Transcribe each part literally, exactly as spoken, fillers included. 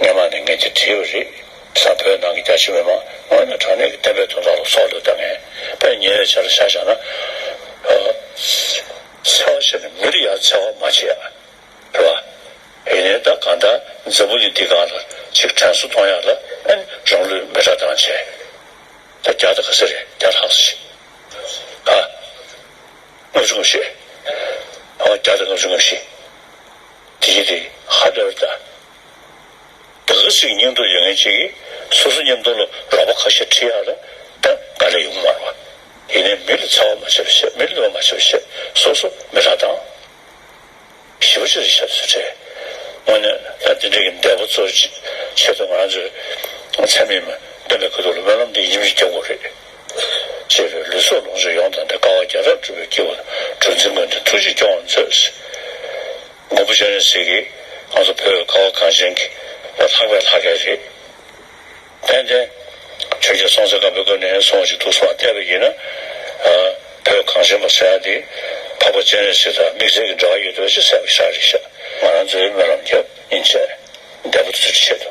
མི་མང་ནས་ངས་དེ་བྲིས་པ་རེད། ས་བོད་ནང་གི་རྒྱ་ཆེ་མི་མང་དངོས་གནས་དྲང་གནས་ཀྱི་བསྟན་པའི་དོན་དག་ལ་སྲོག་བློས་བཏང་མཁན་དཔེ་ཉེ་བའི་ཆར་ཆ་བཞག་ན། ཨ། འཚེ་བ་བྱས་ནས་མི་ལ་ཡང་འཚེ་བ་མ་བྱེད་ཡ། རེད་བ། ཡིན་ནའི་ད་གང་ལྟར་འཛམ་བུ་གླིང་འདི་སྒང་ལ་ཅིག་དྲན་གསོ་གཏོང་ཡག་ལ་ཨ་ནི་རང་ལུས་མེ་སྲེག་བཏང་བྱས། ད་རྒྱ་དང་ག་ཚོད་རེད། བརྒྱ་ལྷག་ཙམ་ཞིག་ཨ། ལྔ་བཅུ་ང་བཞི། ཨ། བརྒྱ་དང་ལྔ་བཅུ་ང་བཞི། དེ་ཡིན་དེ་ཧ་ལས་པ་རེད་ད། ད་ག་ཟིག་སྙིང་སྟོབས་ཡོད་མཁན་ཅིག་གིས་སོ་སོ་མཉམ་དུ་ལ་རོགས་པ་ཁ་ཤས་ཁྲིད་ཡག་ལ་ད་དཀའ་ལས་ཡོང་གི་མ་རེད་བ། ཡིན་ནའི་མི་ལ་འཚེ་བ་མ་བྱེད་པ་བྱས། མི་ལ་གནོད་པ་མ་བྱེད་པ་བྱས། སོ་སོ་མེ་སྲེག་བཏང་། ཞེ་པོ་ཅིག་རེད་ཤག་ཟེར་བྱས། དངོས་གནས་ད་དེ་འདྲའི་གི་འདས་པོ་ཚོའི་ཆེད་དུ་ང་རང་ཚོའི་ཚད་མེད་མ་སྟོན་པའི་ཁ་ཐུག་ལ་སྨོན་ལམ་འདི་ཡིན་གཅིག་རྒྱག་དགོས་རེད། ཅེས་པའི་ལུས་སྲོག་ལོངས་སྤྱོད་ཡོངས་དང་ལྡན། དཀའ་བ་བརྒྱ་ཕྲག་སྒྲུབ་པའི་སྐྱེས་བུ་གྲུ་འཛིན་མགོན་དེ་ཐུགས་རྗེས་སྐྱོང་བར་མཛོད། མགོན་པོ་སྤྱན་རས་གཟིགས་ཀྱིས་ང་ཚོ་བོད་དཀའ་བ་གངས་ཅན་གྱི་ལྷག་པའི་ལྷ་སྐལ་རེད། ཏན་ཏན་ཆོས་རྒྱལ་སྲོང་བཙན་སྒམ་པོའི་སྐབས་ནས་བཟུང་ཞིག་ཐུགས་སུ་མ་བལྟས་པ་ཡིན་ན། ཨ། བོད་གངས་ཅན་པ་ཟེར་ཡ་དེ་འཕགས་པ་སྤྱན་རས་གཟིགས་དང་དམིགས་བསལ་གྱི་འབྲེལ་བ་ཡོད་དོ་ཅེས་གསལ་པོ་ཞིག་རེད་ཤག་ང་རང་ཚོའི་སྨོན་ལམ་རྒྱབ་ཡིན་ཆད་འདས་པོ་ཚོའི་ཆེད་དུ།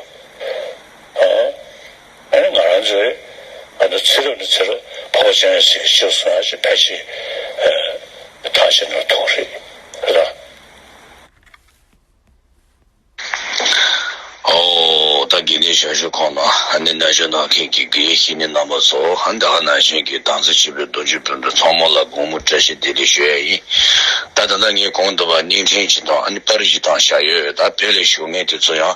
ཨ། ཨ་ནི་ང་རང་ཚོའི་ཨ་ནི་ཚེ་རབས་ནས་ཚེ་རབས་འཕགས་པ་སྤྱན་རས་གཟིགས་ཀྱི་ཆོས་སུ་ང་ཚོས་ཕལ་ཆེར་ཐག་བཅད་ནས་ཐུག་རེད་ར། ཨོ། ད་དགེ་ལྡན་ཞབས་ཞུ་ཁང་ནང་ཨ་ནི་ན་གཞོན་གནང་མཁན་གྱི་དགེ་བཤེས་གཉེན་རྣམ་པ་ཚོ། ཨ་ནི་ད་ག་ནང་བཞིན་གྱི་དམ་ཚིག་ཆེ་བའི་རྡོ་རྗེ་སྤུན་གྲོགས་ཚང་མ་ལ་དགོང་མོ་བཀྲ་ཤིས་བདེ་ལེགས་ཞུ་ཡ་ཡིན། ད་ད་ལྟ་ངས་གོང་དུ་བ་བརྙན་འཕྲིན་ཅིག་དང་ཨ་ནི་པར་ཞིག་བཏང་བཞག་ཡོད། ད་བོད་ལ་བཞུགས་མཁན་དེ་ཚོ་ཡང་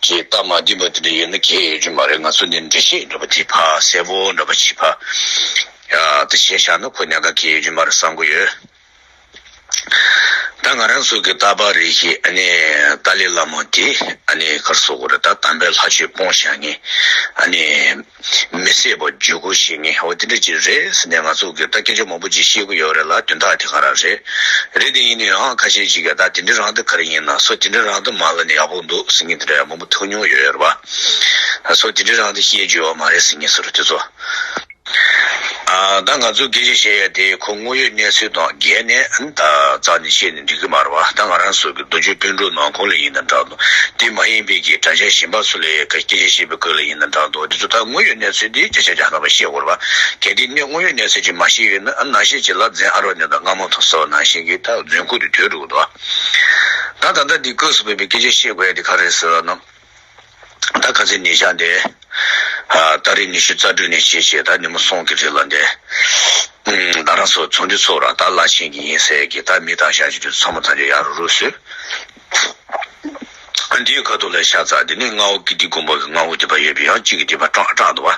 ཅིག་སྟབས་མ་བདེ་བ་དེ་འདྲ་ཡོད་ན་གལ་ཡོད་རྒྱུ་མ་རེད། ང་ཚོ་འདི་འགྲེལ་བཤད་འདྲ་པོ་དེ་ཕར་གསལ་པོ་འདྲ་པོ་ཅིག་ཕར་ཡ་ད་བཤད་བཞག་ན་ཁོ་ཉག་ག་གལ་ཡོད་རྒྱུ་མ་རེད་བསམ་གི་ཡོད། ད་ང་རང་ཚོ་གི་ཏཱ་བ་རི་ཤི་ཨ་ནི་ཏཱ་ལའི་བླ་མ་དེ་ཨ་ནི་ག་རེ་ཟེར་དགོས་རེད། ད་དམ་པའི་ལྷ་ཆོས་སྤོང་བྱ་མཁན་ཨ་ནི་མི་བསད་པ་བརྗེ་སྒོ་ཞིག་ངེས་འོ་དེ་འདྲ་ཅིག་རེད་ཟེར་ནས་ང་ཚོ་གི་ད་སྐད་ཆ་མང་པོ་ཅིག་བཤད་ཀྱི་ཡོད་རེད་ལ། དོན་དག་དེ་ག་རང་རེད། རེད་དེ་ཡིན་ནའང་ཁ་ཤས་ཅིག་གིས་ད་དེ་འདྲ་རང་དེ་ག་རེ་ཡིན་ན་སོ་དེ་འདྲ་རང་དེ་མ་ལ་ནི་ཡག་པོ་འདུག་ཟེར་མཁན་དེ་འདྲ་ཡང་མང་པོ་ཐུག་མྱོང་ཡོད་ཡོད་རེད་པ། སོ་དེ་འདྲ་རང་དེ་བཤད་རྒྱུ་ཡོད་མ་རེད་ཟེར་མཁན་སུ་རེད་དེ་ཚོ། ཨ། ད་ང་ཚོས་སྐད་ཆ་བཤད་ཡ་དེ་ཁོ་དངོས་ཡོད་གནས་ཚུལ་དང་འགལ་ནས་ཨ་ནི་ད་རྩ་ནས་བཤད་ནས་འགྲིག་གི་མ་རེད་བ། ད་ང་རང་ཚོ་གི་རྡོ་རྗེ་སྤུན་གྲོགས་ནང་ཁུལ་ལ་ཡིན་ན་འདྲ་འདུག་དེ་མ་ཡིན་པའི་གི་དྲ་རྒྱ་གཞན་པ་ཚོ་ལ་སྐད་ཆ་བཤད་པའི་སྐོར་ལ་ཡིན་ན་འདྲ་འདུག་དེ་ཚོ་ད་དངོས་ཡོད་གནས་ཚུལ་དེ་བརྒྱ་ཆ་བརྒྱ་ཐམ་པ་བཤད་དགོས་རེད་བ། གལ་ཏེ་ནས་དངོས་ཡོད་གནས་ཚུལ་ཅིག་མ་བཤད་ཡོད་ན་ཨ་ནང་བཞིན་ཅིག་ལ་རྫུན་ཨ་རོ་ནས་དང་རྔ་མོང་ཐང་སོགས་ནང་བཞིན་གི་ད་རྫུན་ཁུག་དེ་དོད་འགྲོ་གི་འདུག་ད་ད་ལྟ་འདི་སྐབས་སུ་བབས་པའི་སྐད་ཆ་བཤད་དགོས་ཡ་དེ་ག་རེ་ཟེར་ན། ད་ཁ་སང་ཉིན་ཞག་འདི། ཨ། ཏ་རིག་ཉི་ཤུ་རྩ་དྲུག་ནས་བྱས་བྱས་ད་ཉིན་མོ་གསུམ་གྱི་རིང་ལ་འདི། ཨུམ། ང་རང་ཚོ་ཚོགས་འདུ་ཚོགས་ར་ད་བླ་ཆེན་གྱི་ཡིན་ཟེར་གྱི་ད་མི་དང་ཞག་གཅིག་དུས་ཚང་མ་ཐམས་ཅད་ཡར་རུབ་རུབ་བཟོས། འདིའི་ཁ་ཐུག་ལ་ཤ་ཚ་འདི་ནི་མངའ་འོག་ཀིརྟི་དགོན་པ་གི་མངའ་འོག་སྡེ་པ་ཡོད་པའི་ཡང་གཅིག་གི་སྡེ་པ་སྐྲག་སྐྲག་འདུག་བ།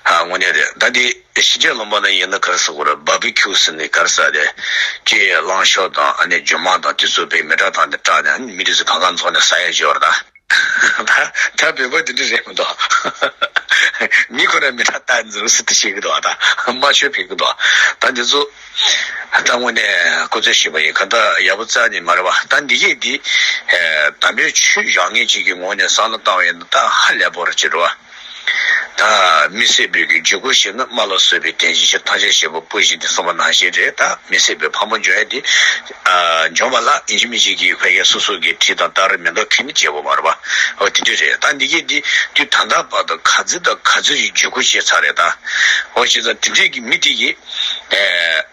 ཨ། དངོས་གནས་རེད། ད་འདི་ཕྱི་རྒྱལ་ལུང་པ་ན་ཡིན་ན་ག་རེ་ཟེར་དགོས་རེད། བར་བི་ཁྱུ་ཟེར་ནས་ག་རེ་ཟེར་རེད། ཅེས་གླང་ཤོག་དང་ཨ་ནི་རྒྱུ་མ་དང་དེ་ཚོ་བའི་མེ་སྲེག་བཏང་ནས་སྐྲག་ནས་ཨ་ནི་མི་དེ་ཚོ་གང་ག་འཛོམས་ནས་ཟ་ཡ་ཅིག་ཡོད་རེད་ད། ད་ད་བོད་པ་དེ་འདྲ་རེད་མི་འདུག་མི་ཁོ་རང་མི་ཁྲག་ལྟ་འཛིན་སྲིད་དུ་བྱེད་ཀྱི་འདུག་ད་དམར་ཤོག་ཕེབས་ཀྱི་འདུག་ད་འདི་ཚོ་ད་དངོས་གནས་སྐུ་ཚེ་ཞིག་པ་ཡིན་ག་ད་ཡག་པོ་རྩ་ནས་མ་རེད་བ། ད་འདི་གས་འདི་དམ་པའི་ཆོས་བཞག་མཁན་ཅིག་གི་ངོས་ནས་བསམ་བློ་བཏང་བ་ཡིན་ན་ད་ཧ་ལས་པོ་རེད་ཅེས་རེད་བ། ད་མི་བསད་པའི་གི་འཇིགས་སྐུལ་ཞེ་ན་རྨ་ལ་སོགས་པའི་དོན་གྱི་ཕྱིར་ཐམས་ཅད་བྱེད་པ་སྤུ་བཞི་འདི་གསུངས་པ་ནང་བཞིན་རེད། ད་མི་བསད་པའི་ཕ་མ་འཇོམས་ཡ་འདི་ཨ་འཇོམས་པ་ལ་ཡིན་གཅིག་མིན་གཅིག་གི་ཕ་གིའི་སོ་སོ་གི་གྲི་དང་སྟ་རེ་མེ་མདའ་ཁྱེར་ནས་བྱེད་དགོས་མ་རེད་པ། འོ་དེ་འདྲ་རེད། ད་འདི་གས་འདི་དུས་ད་ལྟ་བར་དུ་ག་ཚོད་དང་ག་ཚོད་ཅིག་འཇིགས་སྐུལ་བྱས་ཚར་རེད་ད། འོ་བྱས་ཙང་དེ་འདྲས་ཀྱི་མི་དེ་གིས་ཨེ་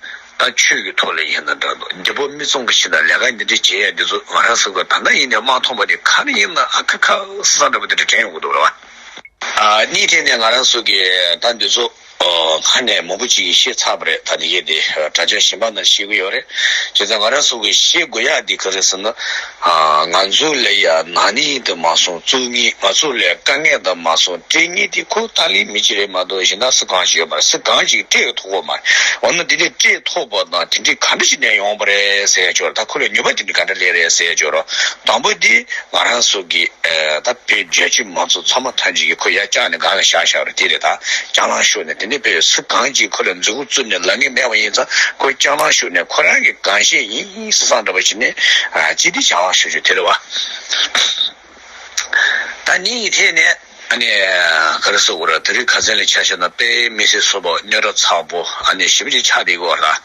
ད་ཆོས་ཀྱི་ཐོག་ལ་ཡིན་ན་འདྲ་འདུག་འདི་པོ་མི་ཚང་གི་ཕྱི་ནང་ལས་ཀ་འདི་འདྲས་བྱེད་ཡ་འདི་ཚོ་ང་རང་ཚོ་གི་ད་ལྟ་ཡིན་ནའི་མ་མཐོང་པ་དེ་ག་རེ་ཡིན་ན་ཨ་ཁ་ཁ་སི་སང་འདྲ་པོ་དེ་འདྲ་དྲན་ཡོང་གི་འདུག་རེད་བ། ཨ་ནི་དེ་ནས་ང་རང་ཚོ་གི་ད་འདི་ཚོ་ཨ་སྔ་ནས་མང་པོ་ཅིག་གིས་ཤེས་ཚར་བ་རེད། ད་འདི་གས་དེ་དྲ་རྒྱ་གཞན་པ་ནང་ཤེས་ཀྱི་ཡོད་རེད། བྱས་ཙང་ང་རང་ཚོ་གིས་ཤེས་དགོས་ཡ་འདི་ག་རེ་ཟེར་ན། ཨ་ང་ཚོ་ལ་ཡ་ན་ནིང་དུ་མ་སོང་བཙུགས་ངེས། ང་ཚོ་ལ་དཀའ་ངལ་དུ་མ་སོང་སྤྲད་ངེས་དེ་ཁོ་ཏཱ་ལའི་མི་གཅིག་རེད་མ་གཏོགས་གཞན་དག་སུ་གང་ཞིག་ཡོད་མ་རེད། སུ་གང་ཞིག་སྤྲད་ཐུབ་ཀྱི་མ་རེད། འོ་ན་འདི་འདྲས་སྤྲད་ཐུབ་པ་དང་དེ་འདྲས་ག་འདྲ་ཞིག་ནས་ཡོང་བ་རེད་ཟེར་ཡ་ཅིག་ཡོད་རེད། ད་ཁོ་ལ་ནུས་པ་དེ་འདྲས་ག་འདྲ་སླེབས་རེད་ཟེར་ཡ་ཅིག་ཡོད་རེད། དང་པོ་འདི་ང་རང་ཚོ་གི་ཨེ་ད་བོད་བརྒྱུད་མང་ཚོགས་ཚང་མ་ཐམས་ཅད་ཀྱིས་ཁོ་ཡར་བཀྱགས་ནས་སྒང་ལ་བཞག་བཞག་རེད། དེ་རེད། ད་རྒྱང་ལངས་ཤོར་ནས་དེ་ནས་བོད་སུ་གང་ཅིག་ཁོ་ལ་མཛུབ་གུ་བཙུགས་ནས་ལབ་མཁན་མེད་པ་ཡིན་ཙང་ཁོ་རྒྱང་ལངས་ཤོར་ནས་ཁོ་རང་གི་གང་བཤད་ཡིན་སི་སང་འདྲ་པོ་བྱས་ནས་ཨ་ཅི་སྟེ་རྒྱང་ལངས་ཤོར་རྒྱུ་དེ་རེད་བ། ད་ནི་ཡི་ཐད་ནས་ཨ་ནི་ག་རེ་ཟེར་དགོས་རེད། དེ་རིང་ཁ་སང་ལ་ཆ་བཞག་ན་དཔེ་མི་སྲིད་སོ་པ་རྙོག་དྲ་ཚ་པོ་ཨ་ནི་ཞེ་པོ་ཅིག་ཆགས་བསྡད་ཀྱི་ཡོད་རེད།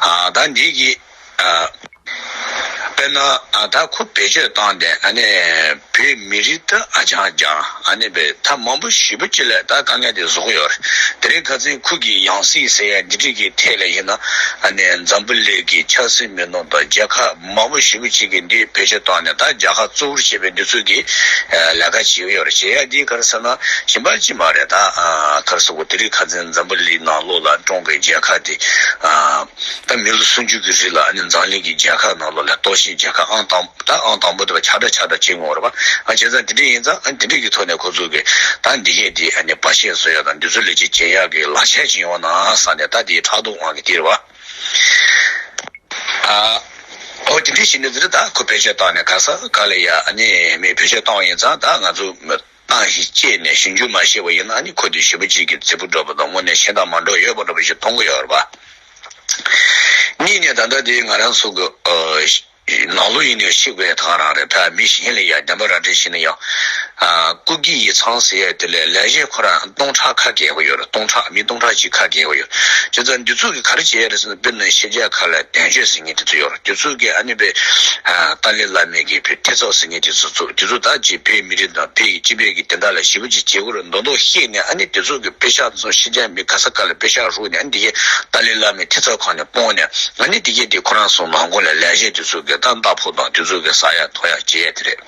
ཨ་ད་འདི་གི་ཨ། དཔེར་ན་ཨ་ད་ཁོ་བེད་སྤྱོད་བཏང་སྟེ་ཨ་ནི་བོད་མི་རིགས་ད་ཨ་ཅང་ཅང་ཨ་ནི་བེད་ད་མང་པོ་ཞེ་པོ་ཅིག་ལ་ད་དཀའ་ངལ་དེ་བཟོ་གི་ཡོད་རེད། དེ་རིང་ཁ་སང་ཁོ་གི་ཡང་སྲིད་ཟེར་ཡ་འདི་འདྲ་གི་ཐད་ལ་ཡིན་ན་ཨ་ནི་འཛམ་བུ་གླིང་གི་ཆབ་སྲིད་མི་སྣ་དང་རྒྱལ་ཁབ་མང་པོ་ཞེ་པོ་ཅིག་གིས་འདི་བེད་སྤྱོད་བཏང་ནས་ད་རྒྱལ་ཁབ་གཙོ་བོར་བྱས་པའི་འདི་ཚོ་གི་ལས་ཀ་བྱེད་ཀྱི་ཡོད་རེད། བྱེད་ཡ་འདི་ག་རེ་ཟེར་ན་གཞན་པ་ཅིག་མ་རེད། ད་ག་རེ་ཟེར་དགོས། དེ་རིང་ཁ་སང་འཛམ་བུ་གླིང་ནང་ལོགས་ལ་ཀྲུང་གོའི་རྒྱལ་ཁབ་དེ། ད་མི་ལོ་སུམ་ཅུ་གི་རིང་ལ་ཨ་ནི་འཛམ་གླིང་གི་རྒྱལ་ཁབ་ནང་ལོགས་ལ་གཏོར་བཤིག་རྒྱལ་ཁབ་ཨང་དང་ད་ཨང་དང་པོ་དེ་བ་ཆགས་སྒྲ་ཆགས་སྒྲ་བྱེད་ངོ་རེད་པ། ཨ་བྱས་ཙང་དེ་འདྲ་ཡིན་ཙང་ཨ་འདི་འདྲ་གི་ཐོག་ནས་ཁོ་ཚོ་གི་ད་འདི་གས་དེ་ཨ་ནི་བར་ཆད་བཟོ་ཡག་དང་འདི་ཚོ་ལས་ཀྱི་བྱེད་ཡག་གི་ལག་ཆ་ཅིག་ཡོང་ན་བསམ་ནས་ད་དེ་ཕྲག་དོག་དབང་གི་དེ་རེད་པ། ཨ་ཨོ་དེ་འདྲ་བྱས་ནས་དེ་འདྲ་ད་ཁོ་བེད་སྤྱོད་བཏང་ནས་ག་ས་ག་ལ་ཡ་ཨ་ནི་མི་བེད་སྤྱོད་བཏང་བ་ཡིན་ཙང་ད་ང་ཚོ། ཏང་ཞིག་བཅད་ནས་ཞིབ་འཇུག་མ་བྱས་པ་ཡིན་ན་ཨ་ནི་ཁོ་དེ་ཞེ་པོ་ཅིག་གི་རྫིག་པོ་འདྲ་པོ་དང་དངོས་གནས་ཤེས་སྟངས་མ་འགྲོ་ཡོད་པ་འདྲ་པོ་ཞིག་མཐོང་གི་ཡོད་རེད་པ། གཉིས་ནས་ད་ལྟ་དེ་ང་རང་ཚོ་གི་ཨ་ནང་ལོགས་ཡིན་ནའི་ཤེས་དགོས་ཡ་ད་ག་རང་རེད། ཕ་མི་གཞན་ལ་ཡ་བདེན་པ་ར་སྤྲོད་བྱས་ན་ཡང་ཨ་སྐུ་སྒེར་ཡིག་ཚང་ཟེར་ཡ་དེ་ལས་ལས་བྱེད་ཁོ་རང་སྟོང་ཕྲག་ཁ་གས་པ་ཡོད་རེད། སྟོང་ཕྲག་མི་སྟོང་ཕྲག་ཅིག་ཁ་གས་པ་ཡོད་རེད། བྱས་ཙང་འདི་ཚོ་གི་ག་རེ་བྱས་ཡ་རེད་ཟེར་ན་དཔེར་ན་ཕྱི་རྒྱལ་ཁག་ལ་དོན་གཅོད་ཟེར་མཁན་དེ་ཚོ་ཡོད་རེད། དེ་ཚོ་གི་ཨ་ནི་པའི་ཨ་ཏཱ་ལའི་བླ་མའི་གི་པའི་ཐེབས་རྩ་ཟེར་མཁན་དེ་ཚོ་ཚུགས། དེ་ཚོ་ད་ཅིག་བོད་མི་རིགས་དང་བོད་ཀྱི་སྤྱི་པའི་གི་དེ་འདྲ་ལ་ཞེ་པོ་ཅིག་བྱེད་དགོས་རེད་མདོག་མདོག་བཤད་ནས་ཨ་ནི་དེ་ཚོ་གི་པེ་ཤག་ཚོ་ཕྱི་རྒྱལ་མི་ག་ས་ག་ལ་པེ་ཤག་རུག་ནས་ཨ་ནི་དེ་གའི་ཏཱ་ལའི་བླ་མའི་ཐེབས་རྩ་ཁང་ནས་སྤོང་ནས་ཨ་ནི་དེ་གའི་དེ་ཁོ་རང་ཚོ་ནང་ཁོངས་ལ་ལས་བྱེད་དེ་ཚོ་གི་ད་མདའ་ཕོག་དང་དེ་ཚོ་གི་ཟ་ཡ་འཐུང་ཡ་བྱེད་ཡ་དེ་རེད།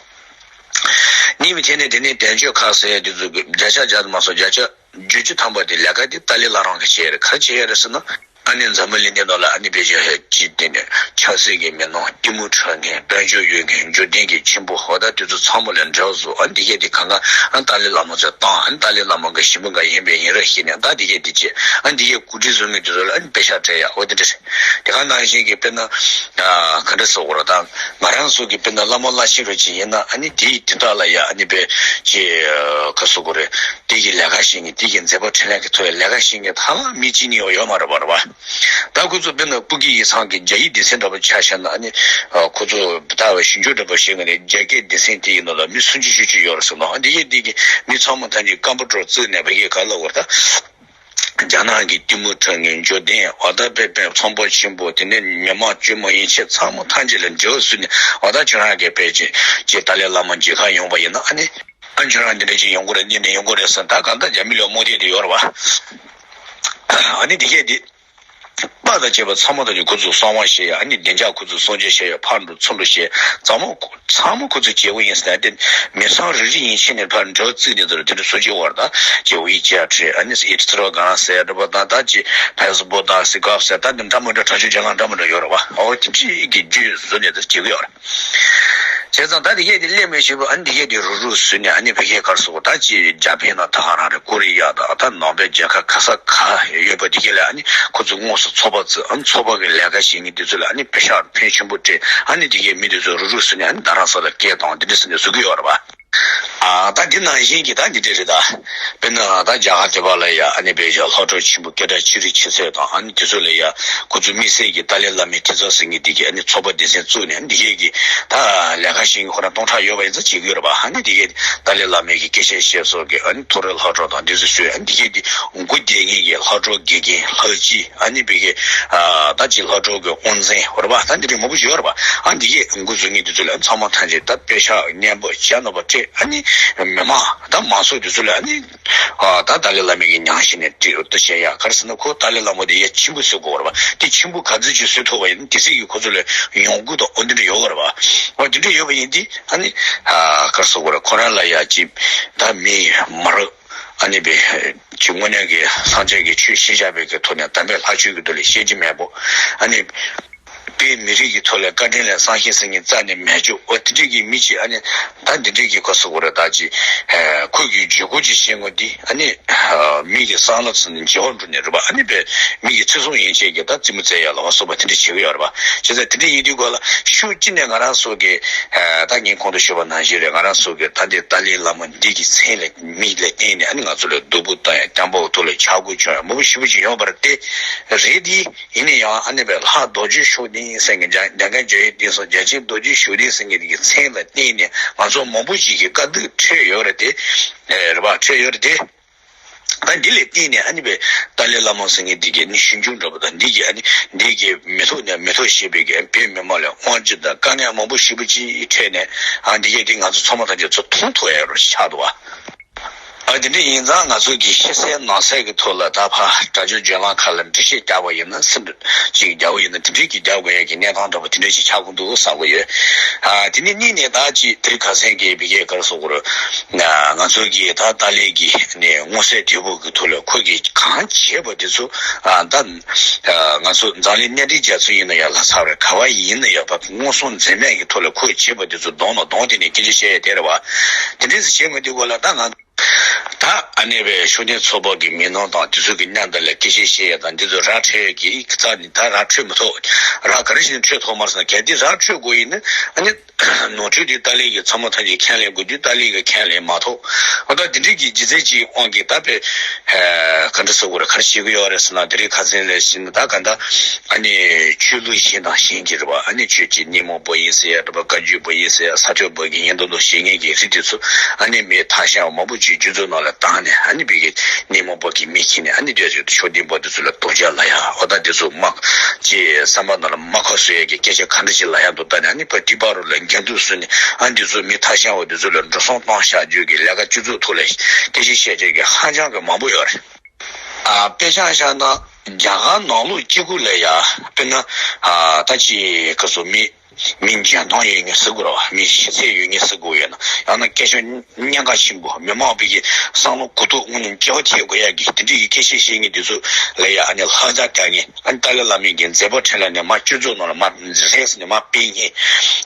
གཉིས་པའི་ཐད་ནས་དེ་ནས་དོན་གཅོད་ཁག་ཟེར་ཡ་དེ་ཚོ་གི་བརྒྱ་ཆ་བརྒྱ་དུ་མ་སོང་བརྒྱ་ཆ་བརྒྱད་ཅུ་ཐམ་པ་དེ་ལས་ཀ་དེ་ཏཱ་ལའི་བླ་རང་གིས་བྱས་རེད། ག་རེ་བྱས་ཡོད་རེད་ཟེར་ན། ཨ་ནི་འཛམ་བུ་གླིང་འདི་ནང་ལ་ཨ་ནི་བེད་སྤྱོད་ཧེ་ཅི་དེ་ནས་ཆབ་སྲིད་ཀྱི་མི་སྣ་གཏི་མུག་འཁྲུག་མཁན་དཔལ་འབྱོར་ཡོད་མཁན་འབྱོར་ལྡན་གྱི་ཆེན་པོ་ཧོ་ད་དེ་ཚོ་ཚང་མ་ལ་འབྲེལ་བ་བཟོ། ཨ་ནི་དེ་གས་དེ་གང་ག་ཨ་ནི་ཏཱ་ལའི་བླ་མ་ཚོས་བཏང་། ཨ་ནི་ཏཱ་ལའི་བླ་མ་གི་ཞི་མོ་འགའ་ཡིན་པའི་ཡིན་ར་ཤེས་ནས་ད་དེ་གས་དེ་བྱས། ཨ་ནི་དེ་གས་གོ་སྒྲིག་བཟོ་མཁན་དེ་ཚོ་ལ་ཨ་ནི་པེ་ཤག་སྤྲད་ཡ་འོ་དེ་འདྲ་རེད། དེ་ག་ནང་བཞིན་གྱི་དཔེར་ན་ག་འདྲ་ཟེར་དགོས་རེད། ད་ང་རང་ཚོ་གི་དཔེར་ན་བླ་མ་བླ་ཆེན་རུ་ཅིག་ཡིན་ན་ཨ་ནི་དེའི་དེ་དག་ལ་ཡ་ཨ་ནི་པེ་ཅི་ག་ཟེར་དགོས་རེད། དེ་གི་ལས་ཀ་བྱེད་མཁན་དེ་གི་མཛད་པ་འཕྲིན་ལས་ཀྱི་ཐོག་ལ་ལས་ཀ་བྱེད་མཁན་ད་ལ་མི་གཅིག་གཉིས་ཡོད་ཡོད་མ་རེད་པ་རེད་པ། ད་ཁོ་ཚོ་དཔེར་ན་སྤུ་གི་ཡིག་ཚང་གི་རྒྱ་ཡིག་སྡེ་ཚན་འདྲ་པོ་ཆ་བཞག་ན་ཨ་ནི་ཁོ་ཚོ་ད་བ་ཞིབ་འཇུག་འདྲ་པོ་བྱེད་མཁན་ནི་རྒྱ་སྐད་སྡེ་ཚན་དེ་ཡིན་ནོ་ལ་མི་སུམ་ཅུ་བཞི་བཅུ་ཡོད་རེད་ཟེར་ནོ། ཨ་འདི་གས་འདི་གི་མི་ཚང་མ་ཐམས་ཅད་སྐམ་པོ་འགྲོ་བཙུགས་ནས་བ་གས་ག་ལ་བར་ད། རྒྱ་ནག་གི་གཏི་མུག་འཁྲུག་མཁན་འབྱོར་ལྡན་ཨ་ད་པེ་པེ་ཚོང་པ་ཆེན་པོ་དེ་ནས་མི་མང་དཀྱུས་མ་ཡན་ཆད་ཚང་མ་ཐམས་ཅད་ལ་འབྲེལ་བ་བཟོས་ནས་ཨ་ད་ཁྱོད་རང་གི་པེ་ཅིག་ཅིག་ཏཱ་ལའི་བླ་མ་མཇལ་ཁ་ཡོང་པ་ཡིན་ན་ཨ་ནི་ཨ་ཁྱོད་རང་འདི་འདྲ་ཅིག་ཡོང་གི་རེད། འདི་འདྲ་ཡོང་གི་རེད་ཟེར་ད་གང་ལྟར་རྒྱ་མི་ལ་རྨོངས་དད་དེ་ཡོད་རེད་པ། ཨ་ནི་འདི་གས་འདི་པ་དང་བཅས་པ་ཚང་མ་དང་ཁོ་ཚོ་གསང་བ་བཤད་ཡ་ཨ་ནི་བདེ་འཇགས་ཁོ་ཚོ་སྲུང་སྐྱོབ་བྱེད་ཡ་ཕར་འགྲོ་ཚུར་འགྲོ་བྱེད་ཚང་མ་ཚང་མ་ཁོ་ཚོས་བྱེད་དགོས་ཡིན་ཟེར་ནས་དེ་མི་ཚང་རེ་རེ་ཡིན་ཕྱིན་ནས་ཕར་འགྲོ་བཙུགས་ནས་དེ་ལ་དེ་འདྲ་སོ་སྐྱེ་བར་དང་ཅེ་ཝི་ཅེ་ཊི་ཨ་ནི་ཨིན་སི་ཊ་གྷ་རམ་ཟེར་འདྲ་པོ་དང་ད་ཅེ་ཕེ་སི་བུག་དང་སི་ཀབ་ཟེར་ད་དེ་འདྲ་མི་འདྲ་དྲ་ཆུ་ཅན་ལ་འདྲ་མི་འདྲ་ཡོད་རེད་བ། ཨོ་དེ་འདྲ་གི་རྒྱུད་བཟོ་ནས་དེ་བྱེད་ཀྱི་ཡོད་རེད་བ། བྱས་ཙང་ད་དེ་གས་དེ་སླེབས་མེད་ཞེ་པོ་ཨ་ནི་དེ་གས་དེ་རུག་རུག་བཟོས་ནས་ཨ་ནི་བོད་སྐད་ག་རེ་ཟེར་དགོས་ད་ཅེ་ཇ་པན་ན་ད་ག་རང་རེད། ཀོ་རི་ཡ་དང་ད་ནང་པའི་རྒྱལ་ཁབ་ག་ས་ག་ཡོད་པ་དེ་གས་ལ་ཨ་ནི་ཁོ་ཚོ་དངོས་སུ་ཚོགས་པ་བཙུགས། ཨ་ནི་ཚོགས་པ་གི་ལས་ཀ་བྱེད་མཁན་དེ་ཚོ་ལ་ཨ་ནི་པེ་ཤག་ཕོན་ཆེན་པོ་སྤྲད། ཨ་ནི་དེ་གའི་མི་དེ་ཚོ་རུག་རུག་བཟོས་ནས་ཨ་ནི་རྡ་རམ་ས་ལ་སྐད་བཏང་དེ་འདྲ་བཟོས་ནས་བཟོ་གི་ཡོད་རེད་པ། ཨ་ད་འདི་ནང་བཞིན་གྱི་ད་འདི་འདྲ་རེད་ད། དཔེར་ན་ད་རྒྱ་གར་དེ་བ་ལ་ཡ་ཨ་ནི་པེ་ཤག་ལྷག་འཕྲོ་ཆེན་པོ་སྐད་གྲགས་ཆེ་རིགས་ཆེ་ཚད་དང་ཨ་ནི་དེ་ཚོ་ལ་ཡ་ཁོ་ཚོ་དམིགས་བསལ་གྱི་ཏཱ་ལའི་བླ་མའི་ཐེབས་རྩ་ཟེར་མཁན་དེ་གའི་ཨ་ནི་ཚོགས་པ་སྡེ་ཚན་བཙུགས་ནས་ཨ་ནི་དེ་གའི་གི་ད་ལས་ཀ་བྱེད་མཁན་ཁོ་རང་སྟོང་ཕྲག་ཡོད་པ་ཡིན་ཙང་བྱེད་ཀྱི་ཡོད་རེད་པ། ཨ་ནི་དེ་གའི་ཏཱ་ལའི་བླ་མའི་གི་སྐད་ཆ་བཤད་སོགས་ཀྱི་ཨ་ནི་ཐོ་རེངས་ལྷག་འཕྲོ་དང་དེ་ཚོ་བཟོས། ཨ་ནི་དེ་གའི་དེ་མགོ་བདེ་ངེས་ཀྱི་ལྷག་འཕྲོ་དགེ་རྒན་ལྷག་སྤྱི་ཨ་ནི་བི་གའི་ཨ་ད་ཅིག་ལྷག་འཕྲོ་གི་དབང་འཛིན་རེད་པ། ད་འདི་འདྲའི་མང་པོ་ཞིག་ཡོད་རེད་པ། ཨ་འདི་གའི་འགོ་འཛུགས་མཁན་དེ་ཚོ་ལ་ཚང་མ་ཐམས་ཅད་ད་པེ་ཤག་སྙན་པོ་ཇ་ནོར་བ་སྤྲད། ཨ་ནི་མི་མང་ད་མང་ཚོགས་དེ་ཚོ་ལ་ཨ་ནི་ཨ་ད་ཏཱ་ལའི་བླ་མའི་གི་མྱང་ཞིག་ནས་ཏི་རུ་ཏི་བྱེད་ཡ་ག་རེ་ཟེར་ན་ཁོ་ཏཱ་ལའི་བླ་མ་དེ་ཡ་ཆེན་པོ་བཟོ་དགོས་རེད་པ། དེ་ཆེན་པོ་ག་ཚོད་ཅིག་བཟོ་ཐུབ་པ་ཡིན་ན་དེ་སྲིད་ཀྱི་ཁོ་ཚོ་ལ་ཡོང་སྒོ་དང་ཨོ་འདི་འདྲ་ཡོད་རེད་པ། ཨོ་དེ་འདྲ་ཡོད་པ་ཡིན་དུས་ཨ་ནི་ཨ་ག་རེ་ཟེར་དགོས་རེད། ཁོ་རང་ལ་ཡ་ཅིག་ད་མི་མ་རབས་ཨ་ནི་བི་ཅིག་དངོས་གནས་ཀྱི་སངས་རྒྱས་ཀྱི་ཆོས་ཤེས་བྱ་བའི་གི་ཐོག་ནས་དམ་པའི་ལྷ་ཆོས་ཀྱི་ཐོག་ལ་བཤད་རྒྱུ་མེད་པོ། ཨ་ནི་བོད་མི་རིགས་ཀྱི་ཐོག་ལ་བཀའ་དྲིན་ལས་བསམ་ཤེས་ཟེར་མཁན་རྩ་ནས་མེད་ཅོག་ཨོ་དེ་འདྲས་ཀྱི་མི་ཅིག་ཨ་ནི་ད་འདི་འདྲས་ཀྱི་ག་རེ་ཟེར་དགོས་རེད། ད་ཅིག་ཁོས་ཀྱི་བརྗོད་སྐོར་ཅིག་བཤད་ངོ་འདི་ཨ་ནི་མི་གི་བསམ་བློ་ཚོ་ནི་འཇིགས་པ་འགྲོ་ནས་རེད་པ། ཨ་ནི་བས་མི་གི་ཚེ་སྲོག་ཡན་ཆད་ཀྱི་ད་རྩེད་མོ་རྩེ་ཡ་ལ་བ་སོགས་པ་དེ་འདྲས་བྱེད་ཀྱི་ཡོད་རེད་པ། བྱས་ཙང་དེ་འདྲས་ཡིན་དུས་ག་ལ་ཤུགས་ཅིག་ནས་ང་རང་ཚོ་གི་ད་ངས་གོང་དུ་ཞུས་པ་ནང་བཞིན་རེད། ང་རང་ཚོ་གི་ད་འདི་ཏཱ་ལའི་བླ་མ་འདི་གི་མཚན་ལ་མིང་ལ་བརྟེན་ནས་ཨ་ནི་ང་ཚོ་ལ་སྡུག་པོ་བཏང་ཡ་སྐྱོན་པ་འོ་ཐོག་ལ་ཆག་སྒོ་བྱུང་ཡ་མང་པོ་ཞེ་པོ་ཅིག་ཡོང་བ་རེད་དེ་རེད་དེ། ཡིན་ན་ཡང་ཨ་ནི་བས་ལྷ་རྡོ་རྗེ་ཤུགས་ལྡན་ཟེར་མཁན་འཇམ་འཇམ་དཀར་འཇམ་དབྱངས་ལྡན་སོགས་རྒྱལ་ཆེན་རྡོ་རྗེ་ཤུགས་ལྡན་ཟེར་མཁན་དེ་གི་མཚན་ལ་བརྟེན་ནས་ང་ཚོ་མང་པོ་ཞིག་གི་དཀའ་སྡུག་འཕྲད་ཡོད་རེད་དེ། རེད་པ། འཕྲད་ཡོད་རེད་དེ། ད་འདི་ལས་བརྟེན་ནས་ཨ་ནི་བའི་ཏཱ་ལའི་བླ་མ་ཟེར་མཁན་འདི་གའི་ནི་ཞུ་རྒྱུ་འདྲ་པོ་དང་འདི་གའི་ཨ་ནི་འདི་གའི་མི་ཐོག་ནས་མི་ཐོག་ཞེས་པའི་གི་བོད་མི་མང་ལ་དབང་སྒྱུར་དང་དཀའ་ངལ་མང་པོ་ཞེ་པོ་ཅིག་འཕྲད་ནས། ཨ་འདི་གའི་དེ་ང་ཚོ་ཚང་མ་ཐམས་ཅད་ཚོ་མཐོང་ཐུབ་ཡ་རུ་ཆགས་འདུག་བ། ཨ་དེ་འདྲ་ཡིན་ཙང་ང་ཚོ་གི་ཤི་གསལ་ནང་གསལ་གི་ཐོག་ལ་ད་ཕར་དྲ་རྒྱ་བརྒྱུད་ལམ་ཁག་ལ་འགྲེལ་བཤད་རྒྱག་པ་ཡིན་ན། སེམས་ཅིག་རྒྱག་པ་ཡིན་ན་དེ་འདྲའི་གི་རྒྱག་དགོས་ཡ་གི་གནས་སྟངས་འདྲ་པོ་དེ་འདྲ་ཞིག་ཆགས་ཀྱི་འདུག་བསམ་གི་ཡོད། ཨ་དེ་ནས་གཉིས་ནས་ད་ཅིག་དེ་རིང་ཁ་སང་གི་བི་གའི་ག་རེ་ཟེར་དགོས་རེད། ང་ཚོ་གི་ད་ཏཱ་ལའི་གི་ནས་མངོན་གསལ་དོད་པོ་གི་ཐོག་ལ་ཁོ་གིས་གང་བྱས་པ་དེ་ཚོ། ཨ་ད་ང་ཚོ་འཛམ་གླིང་གནས་འདྲེན་རྒྱལ་ཚོགས་ཡིན་ན་ཡང་ལྷ་ས་རེད། ག་བ་ཡིན་ན་ཡང་ཕར་མངོན་སུམ་འཛེམ་མེད་ཀྱི་ཐོག་ལ་ཁོས་བྱས་པ་དེ་ཚོ་གདོང་ལ་གདོང་དེ་ནས་སྐད་ཆ་བཤད་ཡ་དེ་རེད་བ། དེ་འདྲས་སུ་བྱེད་མི་དུས་གོ་ལ་ད་ང་ད་ཨ་ནེ་བའི་ཤུགས་ལྡན་ཚོགས་པ་གི་མི་སྣ་དང་དེ་ཚོ་གི་མཉམ་དུ་ལ་སྐད་ཆ་བཤད་ཡ་དང་འདི་ཚོ་ར་འཕྲོད་ཀྱི་རྩ་ནས་ད་ར་འཕྲོད་མི་ཐུབ། ར་ག་རེ་བྱས་ནས་འཕྲོད་ཐུབ་མ་རེད་ཟེར་ན། གལ་ཏེ་ར་འཕྲོད་དགོས་ཡིན་ན་ཨ་ནི་ནོར་འཁྲུལ་དེ་ཏཱ་ལའི་གི་ཚང་མ་ཐམས་ཅད་ཁས་ལེན་དགོས་དུས་ཏཱ་ལའི་གི་ཁས་ལེན་མ་ཐུབ། འོ་ད་དེ་འདྲའི་གི་ལྗིད་ཚད་ཅིག་དབང་གིས་ད་བས་ག་འདྲ་ཟེར་དགོས་རེད། ག་རེ་བྱེད་ཀྱི་ཡོད་རེད་ཟེར་ན། དེ་རིང་ཁ་སང་ལ་བྱས་ན་ད་ག་འདྲ་ཨ་ནི་ཆོས་ལུགས་གཞན་དང་གཞན་གྱི་རེད་བ། ཨ་ནི་ཆོས་ཀྱི་ཉིན་མོ་བོ་ཡིན་ཟེར་ཡ་རེད་བ། བཀའ་བརྒྱུད་བོ་ཡིན་ཟེར་ཡ། ས་ཐོབ་བོ་གི་ཡིན་མདོག་མདོག་བྱེད་མཁན་གྱི་རིགས་དེ་ཚོ་ཨ་ནི་མི་ཐ་ཤལ་མང་པོ་ཅིག་སྒྱུ་རྩལ་ནང་ལ་བཏང་ནས། ཨ་ནི་བི་གའི་ཉིན་མོ་བོ་གི་མི་ཁྱེར་ནས་ཨ་ནི་དེ་ཚོ་ཤུགས་ལྡན་པོ་དེ་ཚོ་ལ་རྡོག་རྒྱག་ལབ་ཡ། འོ་ད་དེ་ཚོ་མ་ཅེས་བསམ་པ་ནང་ལ་མ་ཁ་བཟོ་ཡས་ཀྱི་སྐད་ཆ་ག་འདྲ་ཞིག་ལབ་ཡག་འདུག་ད་ནི་ཨ་ནི་ཕར་ཏི་པ་རུ་ལ་འགན་འཛུགས་བཟོས་ནས་ཨ་འདི་ཚོ་མི་ཐ་ཤལ་བ་འདི་ཚོ་ལ་འགྲོ་སོང་གཏོང་བཞག་རྒྱུ་གི་ལས་ཀ་སྤྱི་ཚོགས་ཐོག་ལ་སྐད་ཆ་བཤད་རྒྱུ་གི་ཧ་ཅང་གི་མང་པོ་ཡོད་རེད། ཨ་དཔེ་ཆ་བཞག་ན་རྒྱ་གར་ནང་ལོགས་གཅིག་པུ་ལ་ཡ་དཔེར་ན་ཨ་ད་ཅི་ག་ཚོད་མི་མི་འཇོན་ཐང་ཡོད་ངེས་ཟེར་དགོས་རེད་བ། མི་ཤེས་ཚད་ཡོད་ངེས་ཟེར་དགོས་ཡོད་ན། ཡང་ན་སྐད་ཆ་གཉན་ཁ་ཆེན་པོ་མི་མང་བོད་ཀྱི་བསམ་བློ་གུ་དོག་དངོས་གནས་སྐྱོ་བ་ཐེབས་དགོས་ཡ་གི་དེ་འདྲའི་གི་སྐད་ཆ་བཤད་མཁན་དེ་ཚོ་ལ་ཡ་ཨ་ནི་ལྷག་ཆ་རྒྱག་མཁན། ཨ་ནི་ཏཱ་ལའི་བླ་མའི་གི་མཛད་པ་འཕྲིན་ལས་ནས་མར་སྤྱི་ཚོགས་ནང་ལ་མར་རེས་ནས་མར་སྤེལ་མཁན།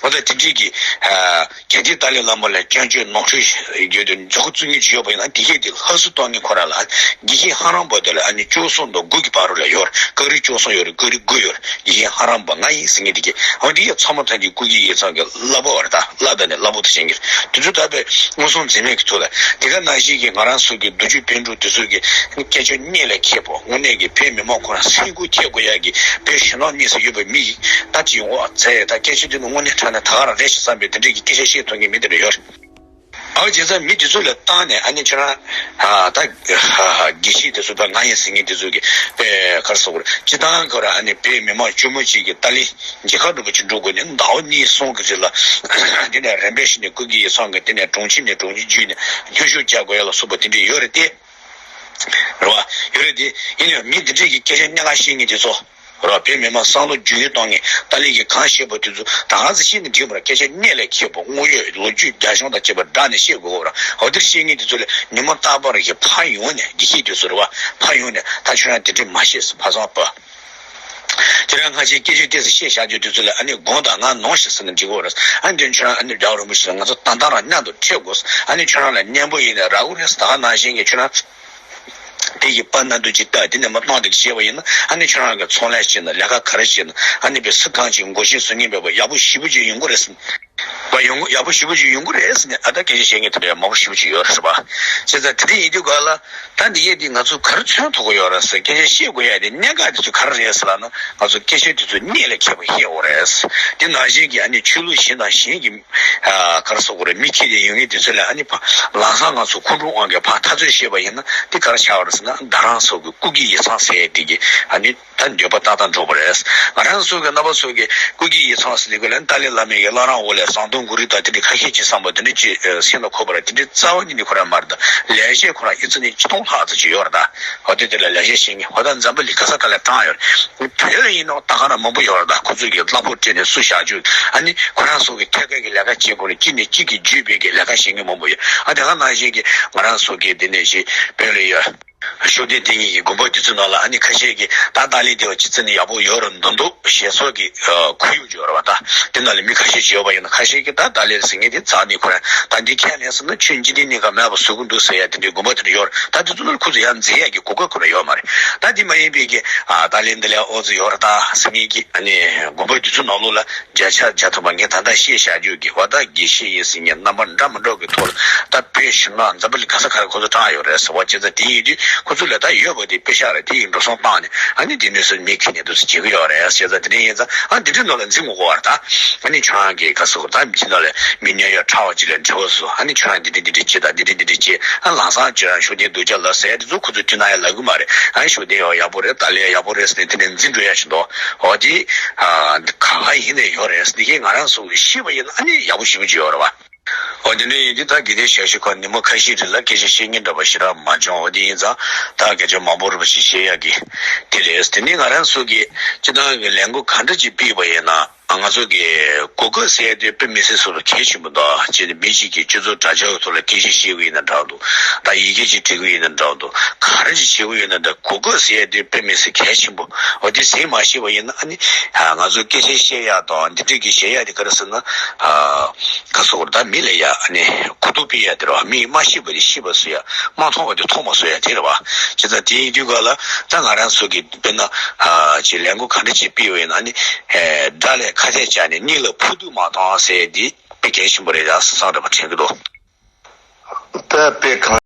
འོ་ད་དེ་འདྲའི་གི་ཨ་གལ་ཏེ་ཏཱ་ལའི་བླ་མ་ལ་སྐྱོན་བརྗོད་ནོར་འཁྲུལ་ཡོད་དུས་མཛུབ་གུ་བཙུགས་མཁན་ཅིག་ཡོད་པ་ཡིན་ན། དེ་གས་དེ་ལྷག་བསུ་གཏོང་མཁན་ཁོ་རང་ལ་དགེ་བཤེས་ཧ་རམ་པ་དེ་ལ་ཨ་ནི་བཅུ་གསུམ་དང་དགུ་གི་བར་རུ་ལ་ཡོད་རེད། ཀ་རི་བཅུ་གསུམ་ཡོད་རེད། ཀ་རི་དགུ་ཡོད་རེད། དགེ་བཤེས་ཧ་རམ་པ་ང་ཡིན་ཟེར་མཁན་དེ་གས། འོ་དེ་གས་ཚང་མ་ཐམས་ཅད་སྐུ་སྒེར་ཡིག་ཚང་གི་བསླབ་པ་བར་དང་བསླབ་དང་ནས་བསླབ་པོ་དེ་བྱེད་མཁན་རེད། དེ་ཚོ་ད་བས་མངོན་སུམ་འཛེམ་མེད་ཀྱི་ཐོག་ལ་དེ་ག་ནང་བཞིན་གྱི་ང་རང་ཚོ་གི་མདོ་རྒྱུད་པཎ་གྲུབ་དེ་ཚོ་གི་སྐད་ཆ་གཉིས་ལ་མཁས་པོ། དངོས་གནས་ཀྱི་བོད་མི་མང་ཁོ་རང་སེམས་ཁུར་ཐེབས་དགོས་ཡག་གི་བོད་ཕྱི་ནང་གཉིས་སུ་ཡོད་པའི་མི་ཡིས་ད་ཅི་ཡོང་བ་ཚེ་ད་སྐད་ཆ་དེ་ནི་དངོས་གནས་དྲང་གནས་ད་ག་རང་རེད་ཤག་བསམ་པའི་དེ་འདྲའི་གི་སྐད་ཆ་བཤད་ཐུབ་མཁན་མི་དེ་འདྲ་ཡོད་རེད། ཨའོ་བྱས་ཙང་མི་དེ་ཚོ་ལ་བཏང་ནས་ཨ་ནི་ཁྱོད་རང་ཨ་ད་དགེ་བཤེས་དེ་ཚོ་ཕར་ང་ཡིན་ཟེར་མཁན་དེ་ཚོ་གི་དཔེ་ག་རེ་ཟེར་དགོས་རེད། སྤྱི་བཏང་ཁོ་རང་ཨ་ནི་བོད་མི་མང་དཀྱུས་མ་གཅིག་གི་ཏཱ་ལའི་མཇལ་ཁ་འདྲ་པོ་ཅིག་འགྲོ་དགོས་ནས་ཟླ་བ་གཉིས་གསུམ་གི་རིང་ལ་དེ་ནས་རིམ་པས་བྱས་ནས་སྐུ་སྒེར་ཡིག་ཚང་གི་དེ་ནས་གྲོང་ཁྱེར་ནས་གྲོང་ཁྱེར་བརྒྱུད་ནས་མཉམ་ཞུགས་བྱ་དགོས་ཡ་ལ་སོགས་པ་དེ་འདྲས་ཡོད་རེད་དེ། རེད་བ། ཡོད་རེད་དེ། ཡིན་ནའང་མི་འདི་འདྲས་ཀྱི་སྐད་ཆ་སྙན་ངག་བཤད་མཁན་དེ་ཚོ། རེད་བ། བོད་མི་མང་བསམ་བློ་རྒྱུན་ཡོད་གཏོང་མཁན། ཏཱ་ལའི་གིས་གང་བཤད་པ་དེ་ཚོ་ད་ག་ཚོད་བཤད་ནས་འགྲིག་མ་རེད། སྐད་ཆ་གནད་ལ་འཁེལ་པོ་དངོས་ཡོད་ལོ་རྒྱུས་རྒྱ་གཞུང་དང་བཅས་པ་སྦྲགས་ནས་བཤད་དགོས་རེད། འོ་དེར་བཤད་མཁན་དེ་ཚོ་ལ་ཉི་མ་རྟག་པར་གྱི་ཕར་ཡོང་ནས་དགེ་བཤེས་དེ་ཚོ་རེད་བ། ཕར་ཡོང་ནས་ད་ཁྱོད་རང་དེ་འདྲས་མ་བཤད་ཟེར། ཕ་བཟང་པ། ཁྱེད་རང་སྔ་ཕྱི་སྐད་ཆ་ཏོག་ཙམ་བཤད་བཞག་རྒྱུ་དེ་ཚོ་ལ་ཨ་ནི་དགོངས་དག་ང་ནོངས་ཤིག་ཟེར་ན་འགྲིག་གི་རེད། ཨ་ནི་དེ་ཁྱོད་རང་ཨ་ནི་རྒྱལ་བ་རིན་པོ་ཆེ་ལ་ང་ཚོ་ད་ལྟ་རང་མཉམ་དུ་འཕྲད་དགོས། ཨ་ནི་ཁྱོད་རང་ལ་མཉམ་པོ་ཡིན་ན་རག་གི་རེད། ད་ག་ནང་བཞིན་གྱི་ཁྱོད་རང་དེ་ཡི་པ་ན་འདུག་ཅིག་ལྟ་དེ་ནས་མ་གཏོང་དེ་བྱས་པ་ཡིན་ན་ཨ་ནི་ཁྱོད་རང་གི་ཚོང་ལས་བྱེད་ན་ལས་ཀ་ག་རེ་བྱེད་ན་ཨ་ནི་པའི་སུ་གང་ཅིག་མགོ་ཤེས་སུ་ངེས་པའི་པ་ཡག་པོ་ཞེ་པོ་ཅིག་ཡོང་གི་རེད་ཟེར། པ་ཡོང་གི་ཡག་པོ་ཞེ་པོ་ཅིག་ཡོང་གི་རེད་ཟེར་ནས་ཨ་ད་སྐད་ཆ་བཤད་མཁན་དེ་འདྲ་མང་པོ་ཞེ་པོ་ཅིག་ཡོད་རེད་པ། བྱས་ཙང་དེ་འདྲ་ཡིན་དུས་ག་ལ་ད་འདི་ཡས་དེ་ང་ཚོ་ག་རེ་མཚོན་ཐུབ་ཀྱི་ཡོད་རེད་ཟེར། སྐད་ཆ་བཤད་དགོས་ཡ་དེ་གནད་འགག་དེ་ཚོ་ག་རེ་རེད་ཟེར་ལབ་ན་ང་ཚོ་སྐད་ཆ་དེ་ཚོ་གནད་ལ་འཁེལ་པོ་བཤད་དགོས་རེད། དེ་ནང་བཞིན་གྱི་ཨ་ནི་ཆོས་ལུགས་གཞན་དང་གཞན་གྱི་ཨ་ག་རེ་ཟེར་དགོས་རེད། མི་ཁྱེར་ཏེ་ཡོང་མཁན་དེ་ཚོ་ལ་ཨ་ནི་ཕ་ལམ་སང་ང་ཚོ་ཁོང་ཁྲོ་དབང་གིས་ཕར་འཐབ་རྩོད་བྱས་པ་ཡིན་ན་དེ་ག་རེ་ཆགས་པ་རེད་ཟེར་ན། ད་རང་ཚོ་གི་སྐུ་སྒེར་ཡིག་ཚང་ཟེར་ཡས་དེ་གི་ཨ་ནི་ད་འདོད་པ་ཏག་ཏག་འགྲུབ་པ་རེད། ང་རང་ཚོ་གི་རྣམ་པ་ཚོ་གི་སྐུ་སྒེར་ཡིག་ཚང་ཟེར་དེ་གི་ལ་ཏཱ་ལའི་བླ་མའི་གི་བླ་བྲང་འོག་ལ་ཟམ་གདོང་གུ་རུ་དང་དེ་འདྲའི་ཁ་ཤས་ཅིག་བསམ་པ་དེ་འདྲ་ཅིག་སེམས་ལ་འཁོར་བ་རེད། དེ་འདྲའི་རྩ་བ་ཉིད་ནས་ཁོ་རང་མ་རེད། ད་ལས་བྱེད་ཁོ་རང་ཨི་ཙི་ནས་ཆིག་སྟོང་ལྷག་ཙམ་ཅིག་ཡོད་རེད། ད་ཧོ་དེ་དེ་ལ་ལས་བྱེད་བྱེད་མཁན་ཧོ་ད་འཛམ་བུ་གླིང་ག་ས་ག་ལ་གྲངས་ཡོད་རེད། བོད་ལ་ཡིན་ནའང་ད་ག་རང་མང་པོ་ཡོད་རེད། ད་ཁོ་ཚོ་གི་གླ་ཕོགས་སྤྲད་ནས་སུ་བཞག་རྒྱུ། ཨ་ནི་ཁོ་རང་ཚོ་གི་ཐད་ཀའི་གི་ལས་ཀ་བྱེད་དགོས་རེད། གཅིག་ནས་གཅིག་གི་བརྒྱུད་པའི་གི་ལས་ཀ་བྱེད་མཁན་མང་པོ་ཡོད། ཨ་དེ་ག་ནང་བཞིན་གི་ང་རང་ཚོ་གི་དེ་ནས་ཞིག་བོད་ལ་ཡོད། ཤུགས་ལྡན་དེ་གཉིས་ཀྱི་དགོན་པ་དེ་ཚོ་ནང་ལ་ཨ་ནི་ཁ་ཤས་ཀྱིས་ད་ཏཱ་ལའི་སྡེ་བ་ཅི་ཙི་ནས་ཡག་པོ་ཡོད་རེད་འདུག་འདུག་ཞེས་སོགས་ཀྱི་ཁོར་ཡུག་ཅིག་ཡོད་རེད་བ། ད་དེ་ནང་ལ་མི་ཁ་ཤས་ཅིག་ཡོད་པ་ཡིན་ན་ཁ་ཤས་ཀྱིས་ད་ཏཱ་ལའི་ཟེར་མཁན་དེ་རྩ་ནས་ཁོ་རང་ད་འདི་ཁས་ལེན་སོང་ན་ཆོས་འཇིག་རྟེན་གནས་སྐབས་མེད་པ་བཟོ་གི་འདུག་ཟེར་ཡ་དེ་འདྲའི་དགོན་པ་དེ་འདྲ་ཡོད་རེད། ད་དེ་ཚོ་ནང་ལ་ཁོ་ཚོ་ཡར་འཛུལ་ཡ་གི་གོ་སྐབས་ཁོ་རང་ཡོད་མ་རེད། ད་དེ་མ་ཡིན་པའི་གི་ཨ་ཏཱ་ལའི་འདི་ལ་ཨོ་ཙི་ཡོད་རེད་ད་ཟེར་མཁན་གྱི་ཨ་ནི་དགོན་པ་དེ་ཚོ་ནང་ལོགས་ལ་བརྒྱ་ཆ་བརྒྱ་ཐམ་པ་ངས་ད་ལྟ་བཤད་བཞག་རྒྱུ་གི་བ་ད་དགེ་བཤེས་ཡིན་ཟེར་མཁན་རྣམ་པ་འདྲ་མི་འདྲ་གི་ཐོག་ལ་ ད་དཔེ་ཞིབ་ན་འཛམ་བུ་གླིང་ག་ས་ག་རེ་ཁོ་ཚོ་བཀྲམ་ཡོད་རེད་ཟེར་བ། བྱས་ཙང་དེ་ཡིན་དུས་ཁོ་ཚོ་ལ་ད་ཡོད་པ་དེ་དཔེ་ཤག་རེད། དེ་ཡིན་འགྲོ་སོང་བཏང་ནས་ཨ་ནི་དེ་ནས་སུ་མི་ཁྱེར་ནས་འདུག་སེ་བྱེད་ཀྱི་ཡོད་རེད། བྱས་ཙང་དེ་འདྲ་ཡིན་ཙང་ཨ་འདི་འདྲའི་ནང་ལ་འཛིང་དགོས་ཀྱི་རེད་ད། ཨ་ནི་ཁྱོད་རང་གིས་ག་ཟེར་དགོས། ད་མི་ཁྱེར་ནང་ལ་མི་ཉོ་ཡ་ཁྲ་བ་ཅིག་ལ་འབྲེལ་བ་བཟོ། ཨ་ནི་ཁྱོད་རང་འདི་འདྲ་འདི་འདྲ་བྱེད་དང་འདི་འདྲ་འདི་འདྲ་བྱེད། ཨ་ལམ་སང་ཁྱོད་རང་ཤུགས་ལྡན་སྡུག་ཅག་ལབ་ཟེར་དེ་ཚོ་ཁོ་ཚོ་དུས་ནམ་ཡང་ལབ་ཀྱི་མ་རེད། ཨ་ནི་ཤུགས་ལྡན་ཡོད་ཡག་པོ་རེད། ད་ལས་ཡག་པོ་རེད་ཟེར་ནས་དེ་ནས་འཛིང་འགྲོ་ཡ་ཞིག་འདུག་འོ་དེ་ཨ་ག་ག་ཡིན་ནས་ཡོད་རེད་ཟེར་ནས་ཁྱེད་ང་རང་ཚོ་གིས་ཤེས་པ་ཡིན་ན་ཨ་ནི་ཡག་པོ་ཞེ་པོ་ཅིག་ཡོད་རེད་བ། འོ་དེ་འདྲ་ཡིན་དུས་ད་དགེ་ལྡན་ཞལ་བཞུགས་ཁང་ཉིན་མོ་ཁ་ཤས་རིང་ལ་སྐད་ཆ་བཤད་སྙིང་འདོད་པ་ཞེ་དྲག་མ་བྱུང་། འོ་དེ་ཡིན་ཙང་ད་སྐད་ཆ་མང་པོ་རེ་བ་ཞིག་བཤད་ཡག་གི་དེ་རེད། དེ་ནས་ང་རང་ཚོ་གིས་སྤྱི་བཏང་གི་ལས་འགུལ་ག་འདྲ་ཅིག་སྤེལ་བ་ཡིན་ན་ང་ཚོ་གི་གོ་སྐབས་ཟེར་དེ་དཔེ་མི་སྲིད་སོ་སོ་གལ་ཆེན་པོ་འདུག་ཅེས་ནས་མི་གཅིག་གིས་སྤྱི་ཚོགས་དྲ་རྒྱ་གི་ཐོག་ལ་སྐད་ཆ་བཤད་གི་ཡིན་ན་འདྲ་འདུག་ད་ཡི་གེ་ཅིག་འབྲི་གི་ཡིན་ན་འདྲ་འདུག་ག་རེ་ཅིག་བྱེད་གི་ཡིན་ན་འདྲ། གོ་སྐབས་ཟེར་དེ་དཔེ་མི་སྲིད་གལ་ཆེན་པོ། འོ་དེ་ཟིན་མ་ཤེས་པ་ཡིན་ན་ཨ་ནི་ང་ཚོ་སྐད་ཆ་བཤད་ཡག་དང་འདི་འདྲ་གི་བཤད་ཡག་དེ་ག་རེ་ཟེར་ན། ག་ཟེར་དགོས་རེད། ད་མི་ལ་ཡ་ཨ་ནི་གོ་རྟོགས་སྤེལ་ཡ་དེ་རེད་བ། མིས་མ་ཤེས་པ་དེ་ཤེས་པ་བཟོ་ཡ། མ་མཐོང་བ་དེ་མཐོང་བ་བཟོ་ཡ་དེ་རེད་བ། བྱས་ཙང་དེ་ཡིན་དུས་ག་ལ་ད་ང་རང་ཚོ་གི་དཔེར་ན་ཅིག་ལས་འགུལ་ག་འདྲ་ཅིག་སྤེལ་བ་ཡིན་ན་ཨ་ནི་དགྲ་ལས་ཁ་གཏད་བཅག་ནས་སྙིང་ལ་ཕོག་ཐུག་མ་བཏང་ཟེར་འདི་དཔེ་གལ་ཆེན་པོ་རེད་ཡ་བསམ་འདྲ་པོ་དྲན་གྱི་འདུག་ད་དཔེ་གང་